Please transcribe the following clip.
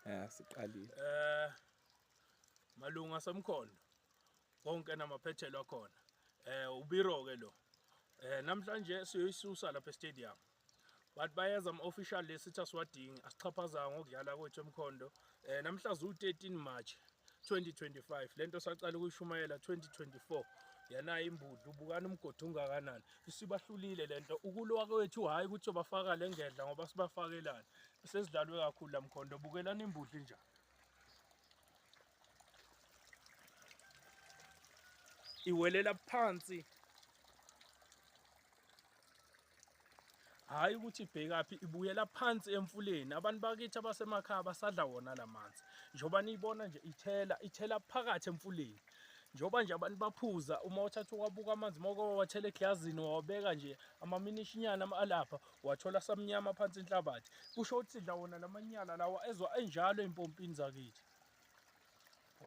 Ya, siqalile. Malunga semkhondo konke namaphethelo akhona. Ubiro ke lo. Namhlanje siyoyisusa lapha e-stadium. But bayeza ama-official lesithi asiwadingi asixhaphazayo ngokudlala kwethu emkhondo. Namhla zu-13 March 2025 lento saqala ukuyishumayela 2024 yanayo imbudlu ubukana umgodi ungakanani isibahlulile lento ukulwa kwethu hhayi ukuthi bafaka le ngedla ngoba sibafakelani sesidlalwe kakhulu la mkhondo bukelani imbudlu injani iwelela phansi hhayi ukuthi ibhekaphi ibuyela phansi emfuleni abantu bakithi abasemakhaya basadla wona la manzi njengoba niyibona nje ithela ithela phakathi emfuleni njengoba nje abantu baphuza uma uthatha uwabuka amanzi uma uke wawathela eglazini wawabeka nje amaminishinyana alapha wathola samnyama phansi inhlabathi kusho ukuthi sidla wona lamanyala lawa ezwa enjalo ey'mpompini zakithi.